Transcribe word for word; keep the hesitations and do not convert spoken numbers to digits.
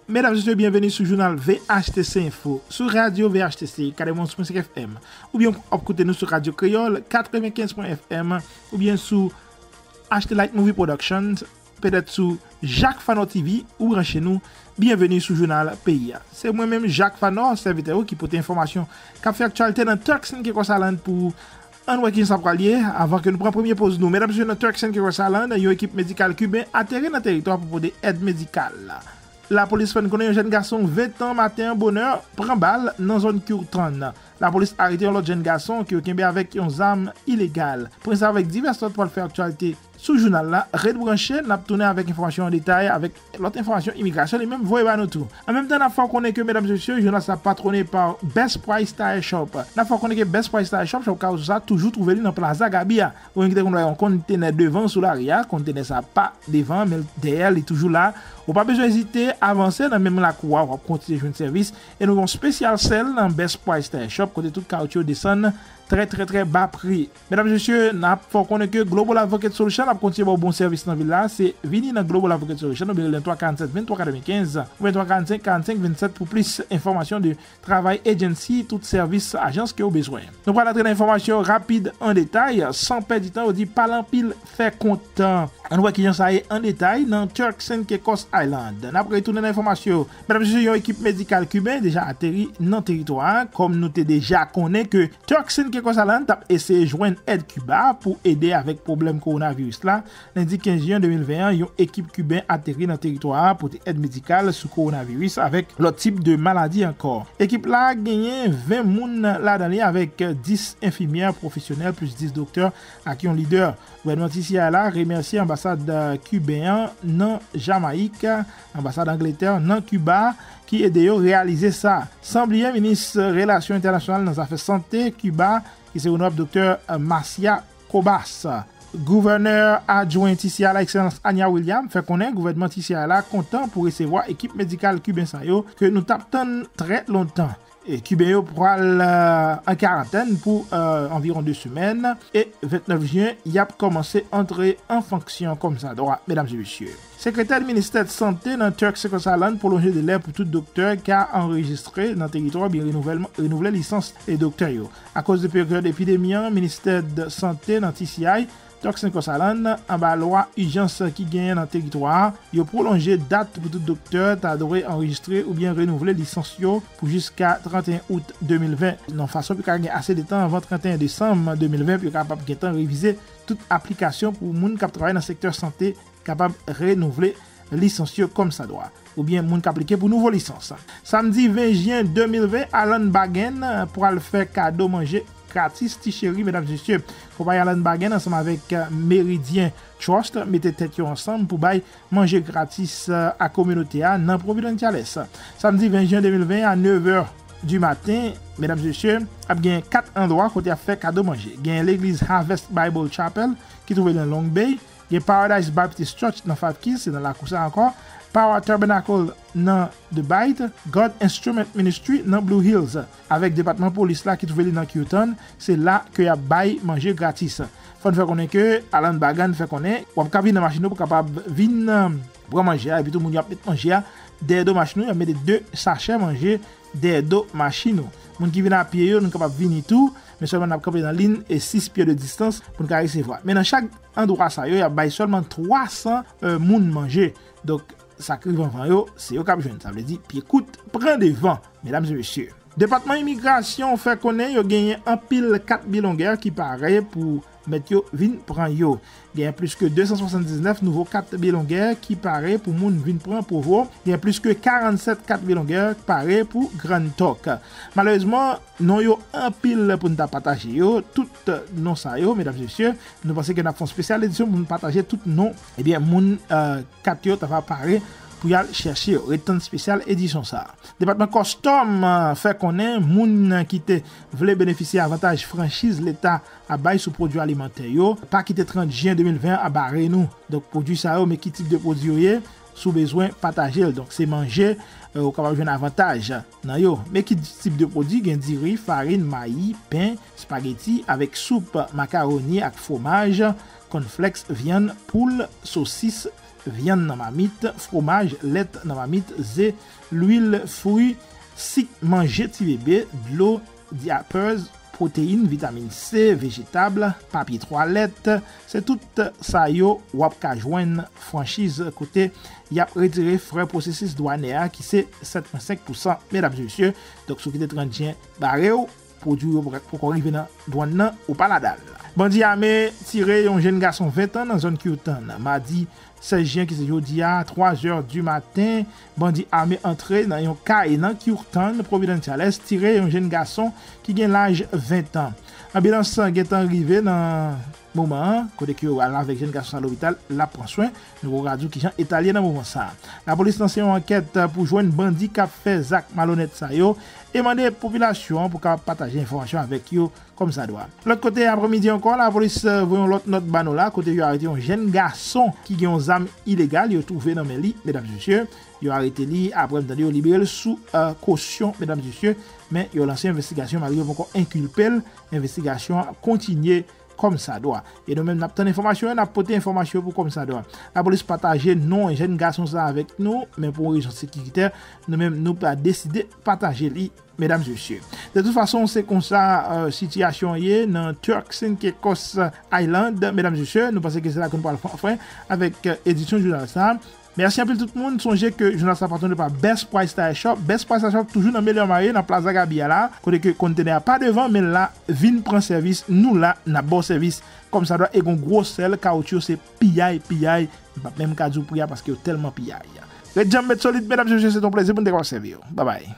Medam, mesye, byenveni sou jounal V H T C Info, sou radyo V H T C katrevenn pwen senk F M, oubyen w ap koute nou sou Radyo Kreyòl katrevenkenz pwen F M, oubyen sou H T Light Movie Productions, petèt sou Jacques Fanor T V, ou branche nou. Byenveni sou jounal peyi a. Se mwen menm, Jacques Fanor, sèvitè ou, ki pote enfòmasyon k ap fè aktyalite nan Turks and Caicos Island pou ou. Ann wè kijan sa pral ye, avan ke nou pran premye poz nou. Medam, mesye, nan Turks and Caicos Island, yon ekip medikal kiben ateri nan teritwa pou pote èd medikal. Lapolis fè n konnen yon jèn gason ven tan maten an bonè pran bal nan zòn Kirtan. Lapolis arete yon lòt jèn gason ke yo kenbe avèk yon zam ilegal. Pwen sa avèk divès lòt pral fè aktyalite sou jounal la. Ret branche, n ap tounen avèk enfòmasyon an detay, avèk lòt enfòmasyon imigrasyon li menm voye ba nou tou. An menm tan, n ap fè w konnen ke, medam, mesye, jounal sa patwone pa Best Price Tire Shop. N ap fè w konnen ke Best Price Tire Shop, shop kawoutchou sa, toujou twouve li nan Plaza Gaby a. Ou menm ki te konn wè yon kontenè devan sou lari a, kontenè sa pa devan, men dèyè li toujou la. Ou pa bezwen ezite, avanse nan menm lakou a, w ap kontinye jwenn sèvis. E nou gen yon spesyal sale nan Best Price Tire Shop, kote tout kawoutchou desann trè, trè, trè ba pri. Medam, mesye, n ap fè w konnen ke Global Advocate Solution ap kontinye ba w bon sèvis nan vil la. Se vini nan Global Advocate Solution, oubyen rele nan twa karannsèt venntwa katrevenkenz, oubyen twa karannsèt karannsenk vennsèt pou plis enfòmasyon de travay agency, tout sèvis ajans ke w bezwen. Nou pral antre nan enfòmasyon rapid an detay, san pèdi tan, yo di pale anpil, fè kontan. Ann wè kijan sa ye an detay nan Turks and Caicos Island. N ap retounen nan enfòmasyon yo. Medam, mesye, yon ekip medikal kiben deja ateri nan teritwa a, kòm nou te deja konnen ke Turks and Caicos Island t ap eseye jwenn èd Kiba pou ede avèk pwoblèm kowonaviris la. Lendi kenz jen de mil ven an, yon ekip kiben ateri nan teritwa a pote èd medikal sou kowonaviris avèk lòt tip de maladi ankò. Ekip la genyen ven moun ladan li, avèk dis enfimyè pwofesyonèl plis dis doktè ak yon lidè. Gouvènman T C I la remèsye anbasad, eh, kiben an nan Jamayik, anbasad Angletè nan Kiba, ki ede yo reyalize sa. San bliye minis relasyon entènasyonal nan zafè sante Kiba, ki se onorab doktè Marcia Cobas. Gouvènè adjwen T C I la, Ekselans Anya William, fè konnen gouvènman T C I la kontan pou resevwa ekip medikal kiben sa yo ke nou t ap tann trè lontan. E Kiben yo pral, eh, an karantèn pou, eh, anviwon de semèn. E ventnèf jen, y ap kòmanse antre an fonksyon kòmsadwa, medam e mesye. Sekretè ministè sante nan Turks and Caicos Island pwolonje delè pou tout doktè ka anrejistre nan teritwa oubyen renouvèlman, renouvle lisans e doktè yo. Akoz de peryòd epidemi an, ministè sante nan T C I, Turks and Caicos Island, anba lwa ijans ki genyen nan teritwa a, yo pwolonje dat pou tout doktè ta dwe anrejistre oubyen renouvle lisans yo pou jiska trannteyen out de mil ven, nan fason pou yo ka gen ase de tan anvan trannteyen desanm de mil ven pou yo kapab gentan revize tout aplikasyon pou moun k ap travay nan sektè sante kapab renouvle lisans yo kòmsadwa, oubyen moun k aplike pou nouvo lisans. Samdi ven jen de mil ven, Alan Bagen pral fè kado manje gratis ti cheri, medam e mesye. Konpayi Alan Bagen ansanm avèk Meridien Trust mete tèt yo ansanm pou bay manje gratis a kominote a nan Providence Jales. Samdi ven jen de mil ven a nèv è di maten, medam e mesye, ap gen kat andwa kote y ap fè kado manje. Gen legliz Harvest Bible Chapel ki twouve nan Long Bay, gen Paradise Baptist Church nan Five Keys, se nan lakou sa ankò, Power Tabernacle nan The Bight, God Instrument Ministry nan Blue Hills, avèk depatman polis la ki twouve li nan Kirtan, se la ke y ap bay manje gratis. Fò n fè konnen ke Alan Bagan fè konnen w ap ka vin nan machin ou pou kapab vin, eh, pran manje a, epi tou moun yo ap met manje a dèyè do machin ou, y ap mete de sachè manje dèyè do machin ou. Moun ki vin a pye yo, nou kapab vini tou, men sèlman n ap kanpe nan liy e sis pye de distans pou n ka resevwa. Men nan chak andwa sa yo, y ap bay sèlman twa san, eh, moun manje. Donk, sa k rive anvan yo, se yo k ap jwenn. Sa vle di, pye kout pran devan, medam e mesye. Depatman Imigrasyon fè konnen yo genyen anpil kat bilongè ki pare pou mèt yo vin pran yo. Genyen plis ke de san swasanndiznèf nouvo kat bilongè ki pare pou moun vin pran Provo. Genyen plis ke karannsèt kat bilongè pare pou Grand Turk. Malerezman, non yo anpil pou n ta pataje yo. Tout non sa yo, medam e mesye, nou panse ke n ap fè yon espesyal edisyon pou n pataje tout non, ebyen, moun, eh, kat yo ta va pare pou y al chèche yo. Ret tann espesyal edisyon sa a. Depatman Kòstòm, eh, fè konnen moun ki te vle benefisye avantaj franchiz Leta ap bay sou pwodui alimantè yo, pa kite trant jen de mil ven an ap bare nou. Donk, pwodui sa yo, men ki tip de pwodui yo ye, si w bezwen, pataje l. Donk, se manje, eh, ou kapab jwenn avantaj nan yo. Men ki tip de pwodui? Gen diri, farin, mayi, pen, espageti avèk soup, makawoni ak fwomaj, kònflèks, vyann, poul, sosis, vyann nan mamit, fwomaj, lèt nan mamit, ze, lwil, fwi, sik manje tibebe, dlo, diapers, pwoteyin, vitamin C, vejetab, papye twalèt, se tout sa yo w ap ka jwenn franchiz kote y ap retire frè pwosesis dwanè a ki se sèt pwen senk pousan, medam e mesye. Donk, si w kite trant jen bare w, pwodui yo poko rive nan dwann nan, ou pa ladan l. Bandi ame tire yon jenn gason ven tan nan zòn Kirtan. Madi sèz jen ki se jodi a, twa zè di maten, bandi ame antre nan yon kay nan Kirtan, Providence Chales, tire yon jenn gason ki gen laj ven tan. Anbilans gentan rive nan moman an, kote ke yo al avèk jenn gason sa lopital, l ap pran swen. Nou poko ka di w kijan eta l ye nan moman sa a. Lapolis lanse yon ankèt pou jwenn bandi k ap fè zak malonèt sa yo e mande popilasyon an pou kapab pataje enfòmasyon avèk yo kòmsadwa. Lòt kote, aprèmidi ankò, lapolis, euh, voye yon lòt nòt ba nou la, kote yo arete yon jenn gason ki gen yon zam ilegal yo twouve nan men li, medam e mesye. Yo arete li, aprè m tande yo libere l sou, euh, kosyon, medam e mesye. Men yo lanse envestigasyon malgre yo poko enkilpe l. Envestigasyon an kontinye kòmsadwa. E nou menm n ap tann enfòmasyon yo, n ap pote enfòmasyon yo pou kòmsadwa. Lapolis pataje non jenn gason sa avèk nou, men pou yon rezon sekiritè, nou menm nou pa deside pataje li, medam e mesye. De tout fason, se konsa, euh, sitiyasyon an ye nan Turks and Caicos Island, medam e mesye. Nou panse ke se la ke nou pral fè avèk, euh, edisyon jounal sa. Mèsi anpil tout moun. Sonje ke jounal sa patwone pa Best Price Tire Shop. Best Price Tire Shop toujou nan Meilleur Marais, nan Plaza Gaby a la, kote ke kontenè a pa devan, men la vin pran sèvis. Nou la, n ap ba w sèvis kòmsadwa e gon gwo sèl kawotchou se piyay, piyay. M p ap menm ka di w pri a paske yo tèlman piyay. Ret djanm, met solid, medam e mesye, se t on plezi pou n te kapab sèvi w. Babay.